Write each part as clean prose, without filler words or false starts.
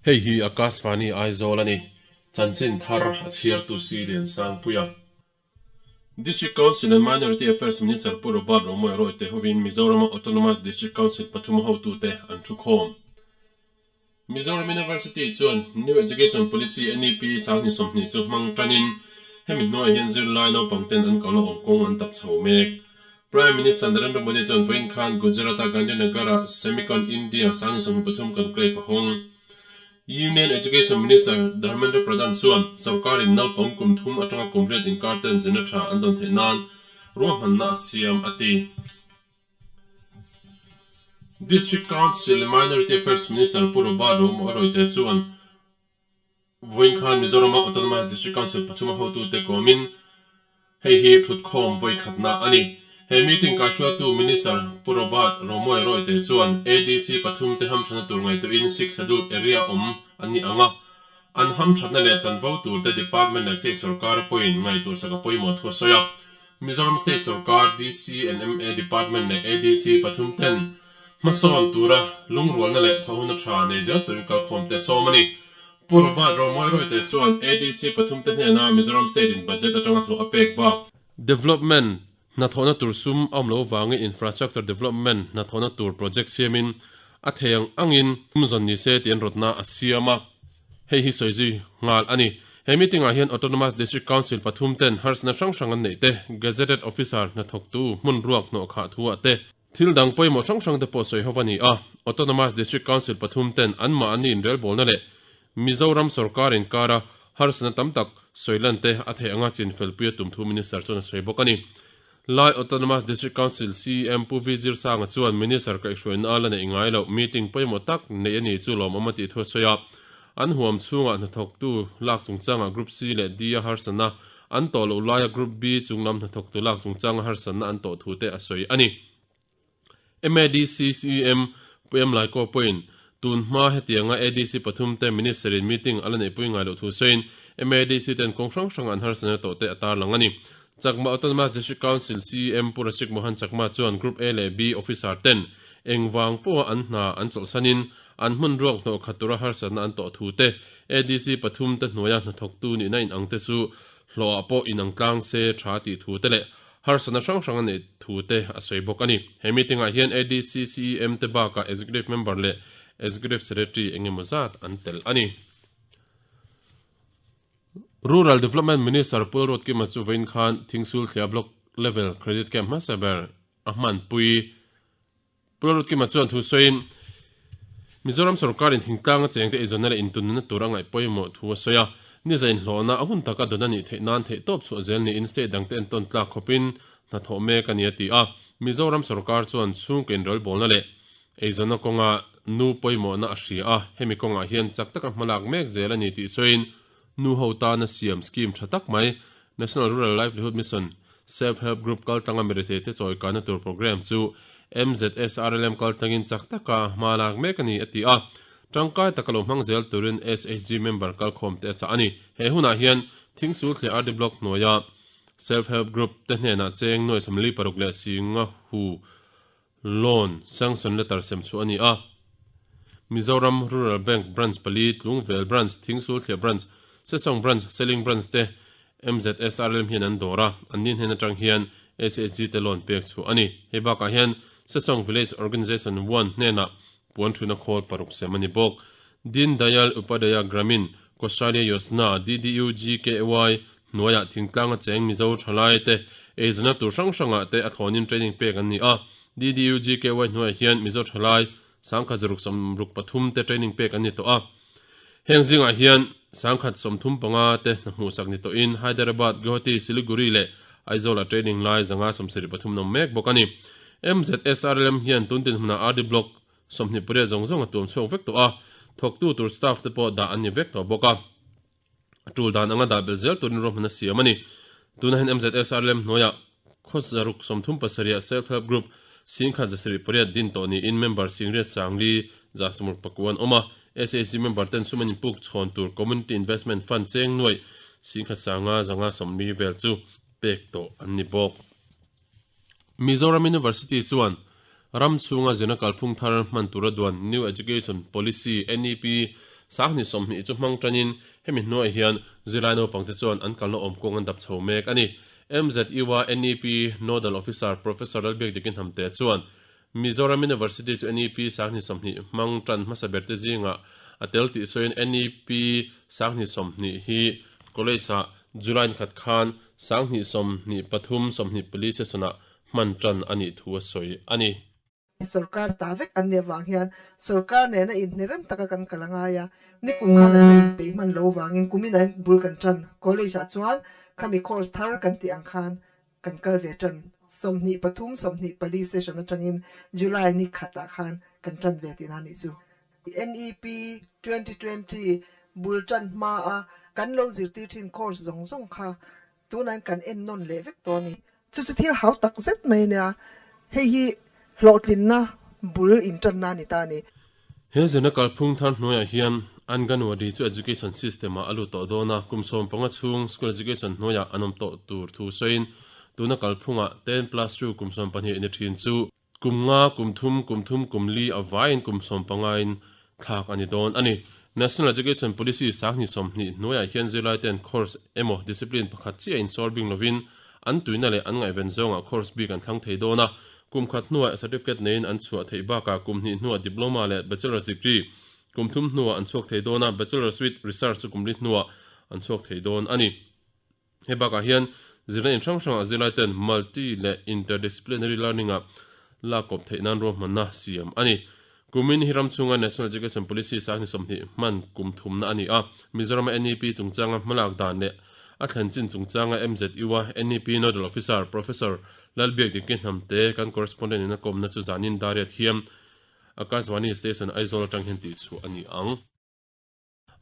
Hei hi Akashvani Aizawl a ni. Chanchin thar a chhiartu si Liansangpuia. District Council and Minority Affairs Minister Pu Robert Romawia Royte hovin Mizorama Autonomous District Council pathuma hotute an thukhawm. Mizoram University chuan New Education Policy, NEP, 2020 chu hmang tanin hemi hnuaiah hian zirlai naupang ten an kalna awm kawng an tap chho mek. Prime Minister Narendra Modi chuan vawiin khan Gujarat-a Gandhinagar-ah Semicon India 2023 conclave a hawng. Union Education Minister Dharmendra Pradhan chuan sorkarin naupang kum thum atanga kum riat inkar ten zirna tha an dawn theih nan ruahmanna a siam a ti. District Council leh Minority Affairs Minister Pu Robert Romo Aroite chuan vawiin khan Mizorama Autonomous District Council pathuma hotute kawmin hei hi thutkhawm vawi khatna a ni. He meeting kaihruaitu Minister Pu Robert Romoe Royte chuan ADC pathumte hamthatna tur ngaihtuahin Sixth Schedule area awm an ni ang a, an hamthatna leh chanvo turte Department leh State sorkar pawhin ngaihtuahsak a pawimawh thu a sawi a. Mizoram State Sorkar, DC and MA Department leh ADC pathum ten hmasawn tura lungrualna leh thawhhuna tha nei zel turin kalkhawm te sawm a ni. Pu Robert Romawi Royte chuan ADC pathum te hnena Mizoram State in budget atanga hlawh a pek bak. Development hnathawhna tur sum a awm lo vangin Infrastructure Development hnathawhna tur project siamin a thei ang angin sum zawn ni se tih an rawtna a siam a. Hei hi sawi zui nghal a ni. He meeting ah hian Autonomous District Council pathum ten harsatna hrang hrang an neih te, Gazetted Officer hnathawktu hmun ruak hnawh khah thu ah te, thil dang pawimawh hrang hrang te pawh sawi ho a ni a. Autonomous District Council pathum ten anmahni inrelbawlna leh Mizoram sorkar inkara harsatna tam tak sawi lan te a theih anga chinfelpui a tum thu Minister chuan a sawi bawk a ni. Lai Autonomous District Council CEM Pu V Zirsanga chuan Minister kaihhruaina a la neih ngai loh meeting pawimawh tak neih a ni chu lawmawm a tih thu a sawi a. An huam chhungah hnathawktu lak chungchangah Group C leh D a harsatna an tawh loh laia Group B chunglam hnathawktu lak chungchanga harsatna an tawh thu te a sawi a ni. MADC CEM Pu M Laikaw pawhin tun hma hetianga ADC pathum te Minister in meeting a la neihpui ngai loh thu sawiin MADC ten kawng hrang hranga an harsatna tawh te a tarlang a ni. Chakma Autonomous District Council CEM Pu Rashik Mohan Chakma chuan Group A leh B officer ten engvang pawha an hna an chawlhsanin an hmun ruak hnawh khat tura harsatna an tawh thu te ADC pathum te hnuaia hnathawktu nihna inang te chu hlawhah pawh inang tlang se tha tih thu te leh Harsatna hrang hrang a neih thu te a sawi bawk a ni. He meeting ah hian ADC CEM te bakah Executive Member leh Executive Secretary eng emaw zat an tel a ni. Rural Development Minister Pu Lalruatkima chu vawiin khan Thingsul Thliah Block Level Credit Camp hmasa ber a hmanpui. Pu Lalruatkima chuan thu sawiin, Mizoram sorkarin thingtlanga chengte eizawnna leh intunnuna tur a ngaih pawimawh thu a sawi a. Niza inhlawhna a hun taka dawn a nih theih nan theihtawp chhuah zel niin state dangte entawn tlak khawpin hnathawh mek a ni a ti a. Mizoram sorkar chuan chhungkaw inrelbawlna leh eizawnna kawnga nu pawimawhna a hria a, hemi kawngah hian chak taka hmalak mek zel a ni tih sawiin nu ho tana siam scheme tha tak mai National Rural Livelihood Mission Self Help Group kaltlanga mirethei te chawikana tur programme chu MZSRLM kaltlangin chak taka hma lak mek a ni a ti a. Tangkai taka lo hmang zel turin SHG member kalkhawm te a chah a ni. He hunah hian Thingsul thliah RD Block hnuaia Self Help Group te hnenah cheng nuai 46 leh singa hu loan sanction letter sem chhuah a ni a. Mizoram Rural Bank Branch pali, Tlungvel Branch, Thingsul Thliah Branch, Sesawng Branch, Seling Branch te MZSRLM hian an dawr a, an ni hnen atang hian SHG te loan pek chhuah a ni. Hei bakah hian Sesawng Village Organization One hnenah puan thuina khawl paruk sem a ni bawk. Deen Dayal Upadhyaya Gramin Kaushalya Yojana, DDUGKY, hnuaiah thingtlanga cheng Mizo thalai te eizawnna tur hrang hrangah te a thlawnin training pek an ni a. DDUGKY hnuaiah hian Mizo thalai sangkhat zaruk sawmruk pathum te training pek an ni tawh a. Heng zingah hian 135 te hna hmuhsak ni tawhin Hyderabad, Guwahati, Siliguri leh Aizawl-ah training lai 173 nawm mek bawk a ni. MZSRLM hian tun dinhmunah RD Block 28 zawng zawng a tuam chhuak vek tawh a, thawktu tur staff te pawh dah an ni vek tawh bawk a. A tul dan anga dah belh zel turin ruahman a siam a ni. Tuna hian MZSRLM hnuaiah khaw zaruk 37 ah Self Help Group 1078 din tawh niin member singriat sangli za sawmruk pakua an awm a. SHG member ten sum an inpuk chhawn tur Community Investment Fund cheng nuaih singkhat sanga zanga sawmli vel chu pek tawh an ni bawk. Mizoram University chuan ram chhunga zirna kalphung thar hman tura duan New Education Policy, NEP, Sanghnih 20 chu hmang tanin hemi hnuaiah hian zirlai naupangte chuan an kalna awm kawng an dap chho mek a ni. MZU-a NEP Nodal Officer Professor Lalbiakdikin Hnamte chuan Mizoram University chu NEP sanghnih 20 hmang tan hmasa berte zingah a tel tih sawiin NEP sanghnih 20 hi College-ah July ni khat khan sanghnih 23 24 session-ah hman tan a nih thu a sawi a ni. Sorkar ta vek an nih avang hian sorkar nena inhnerem taka kan kal a ngai a, nikum khan an la inpeih hman lo avangin kumin a bul kan tan. College ah chuan khami course thar kan tih ang khan kan kal ve tan. 23 24 session atangin July ni khatah khan kan tan ve tihna a nih chu. NEP 2020 bul tan hma a kan lo zirtir thin course zawng zawng kha Tunah kan en nawn leh vek tawh a ni. Chu chu thil hau tak zet mai a nia, hei hi hlawhtlinna bul intanna a ni ta a ni. He zirna kalphung thar hnuaiah hian Anganwadi chu education system ah a lut tawh dawn a, kum 15 chhung school education hnuaiah an awm tawh tur thu sawiin tuna kalphungah 10+2 kum 12 ni thin chu Kum nga, kum thum, kum thum, kum li a vaiin kum 15 in thlak a ni dawn a ni. National Education Policy sanghnih 20 hnuaiah hian zirlaiten course emaw discipline pakhat chiah insawr bing lovin an tuina leh an ngaihven zawngah course bik an thlang thei dawn a. Kum khat hnuah certificate neiin an chhuah theih bakah kum hnih hnuah diploma leh bachelor's degree kum thum hnuah an chhuak thei dawn a, bachelor's with research chu kum li hnuah an chhuak thei dawn a ni. Hei bakah hian zirna in hrang hrangah zirlaiten multi leh interdisciplinary learning-ah lak kawp theih nan ruahmanna siam a ni. Kumin hi ram chhunga National Education Policy sanghnih 20 hman kum thumna a ni a, Mizorama NEP chungchanga hmalak dan leh a thlen chin chungchanga MZU-a NEP Nodal Officer Professor Lalbiakdiki Hnamte kan correspondent in a kawmna chu zanin Dariat hiam Akashvani Station Aizawl atang hian tihchhuah a ni ang.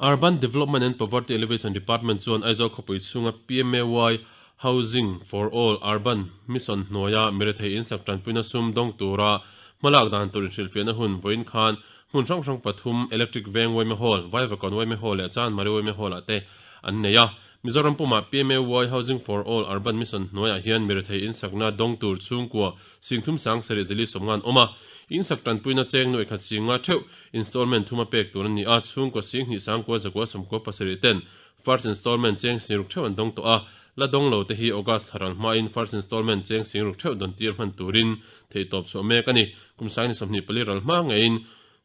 Urban Development and Poverty Alleviation Department chuan Aizawl khawpui chhunga PMAY Housing for All Urban Mission hnuaia mirethei insak tanpuina sum dawng tura hmalak dan tur inhrilhfiahna hun vawiin khan hmun hrang hrang pathum Electric Veng Uaime Hall, Vaivakawn Uaime Hall leh Chanmari Uaime Hall ah te an nei a. Mizoram pumah PMAY Housing for All Urban Mission hnuaiah hian mirethei insakna dawng tur chhungkua singthum sang sarih zili sawmnga an awm a. Insak tanpuina cheng nuaih khat singa theuh Installment thuma pek tur a ni a, chhungkaw 20 sangkua zakua sawmkua pasarih ten first installment cheng singruk theuh an dawng tawh a, la dawng lo te hi August thla ral hmain first installment cheng singruk theuh dawn tir hman turin theihtawp chhuah mek a ni. Kum 24 ral hma ngeiin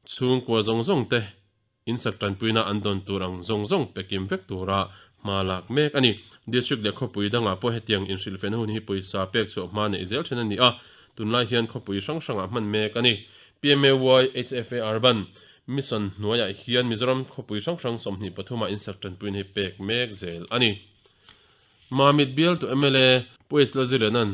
chhungkua zawng zawng te insak tanpuina an dawn tur ang zawng zawng pekim vek tura hma lak mek a ni. District leh khawpui dangah pawh hetiang inhrilhfehna hun hi pawisa pek chhuah hma neih zel then a ni a, tunlai hian khawpui hrang hrangah hman mek a ni. PMAY HFA Urban Mission hnuaiah hian Mizoram khawpui hrang hrang 23 ah insak tanpuina hi pek mek zel a ni. Mamit bialtu mla Pu H Lazilena'n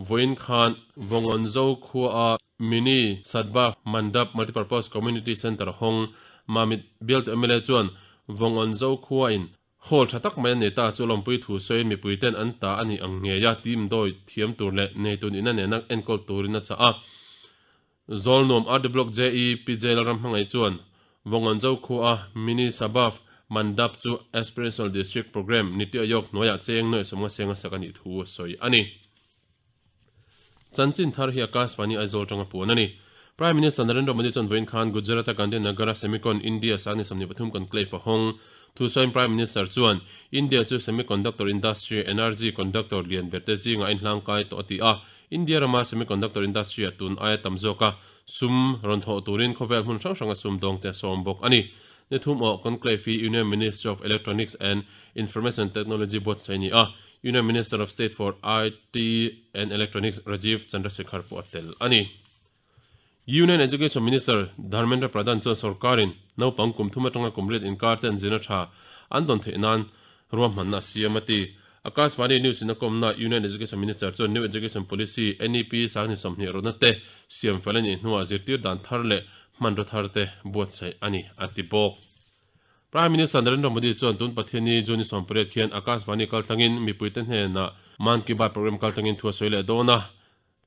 vawiin khan Vawngawnzo khuaa Mini Sadbhav Mandap Multipurpose Community Centre hawng Mamit bialtu mla chuan Vawngawnzo khuain Hall tha tak mai a nei ta chu lawmpui thu sawiin mipui ten an ta a nih ang ngei a, team dawi thiam tur leh neitu nihna nena enkawl turin a chah a. Zawlnuam RD Block JE PJ Lalramhmangaih chuan Vawngawnzo khua Mini Sabhav Mandap chu Aspirational District Programme Niti Aayog hnuaiah cheng nuaih 50 senga sak a nih thu a sawi a ni. Chanchin thar hi Akashvani Aizawl tanga puan a ni. Prime Minister Narendra Modi chuan vawiin khan Gujarat-a Gandhinagar-a Semicon India sang 23 conclave a hawng. Thusawiin Prime Minister chuan India chu semiconductor industry energy conductor lian berte zingah a inhlangkai tawh a ti a. India rama semiconductor industry-ah tun aia tam zawka sum rawn thawh turin khawvel hmun hrang hranga sum dawngte a sawm bawk a ni. Ni thum awh conclave hi Union Ministry of Electronics and Information Technology buatsaih a ni a. Union Minister of State for IT and Electronics Rajeev Chandrasekhar pawh a tel a ni. Union Education Minister Dharmendra Pradhan chuan sorkarin naupang kum thum atanga kum riat inkar te an zirna tha an dawn theih nan ruahmanna a siam a ti. Akashvani News in a kawmna Union Education Minister chuan New Education Policy, NEP, 2020 rawtna te siam fel a nih hnuah zirtir dan thar leh hmanraw thar te buatsaih a ni a ti bawk. Prime Minister Narendra Modi chuan tun Pathianni June 18 khian Akashvani kaltlangin mipuite hnenah Mann Ki Baat program kaltlangin thu a sawi leh dawn a,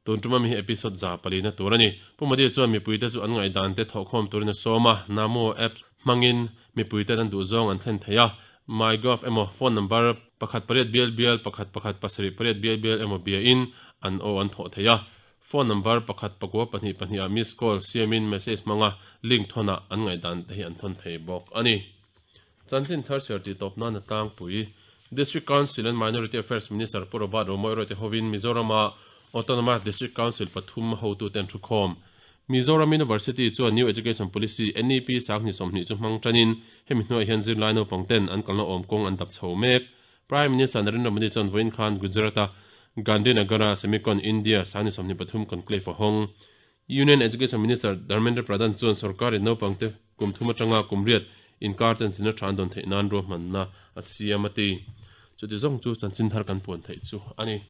tun tuma mi hi episode za palina tur a ni. Pu Modi chuan mipuite chu an ngaihdan te thawhkhawm turin a sawm a, Namo app hmangin mipuite an duh zawng an thlen thei a, MyGov emaw phone number pakhat pariat bial bial pakhat pakhat pasarih pariat bial bial emaw biain an aw an thawh thei a, phone number pakhat pakua pahnih pahnih ah miss call siamin message hmanga link thawnah an ngaihdan te hi an thawn thei bawk a ni. Chanchin thar chhiar tih tawp nan a tlangpui. District Council and Minority Affairs Minister Pu Robert Romawia Royte hovin Mizorama Autonomous District Council pathum hotute an thukhawm. Mizoram University chuan New Education Policy, NEP, sanghnih 20 chu hmang tanin hemi hnuaiah hian zirlai naupang ten an kalna awm kawng an dap chho mek. Prime Minister Narendra Modi chuan vawiin khan Gujarat-a Gandhinagar-a Semicon India sanghnih 23 conclave a hawng. Union Education Minister Dharmendra Pradhan chuan sorkarin naupangte kum thum atanga kum riat inkar chen zirna tha an dawn theih nan ruahmanna a siam a ti. Chuti zawng chu chanchin thar kan puan theih chu a ni.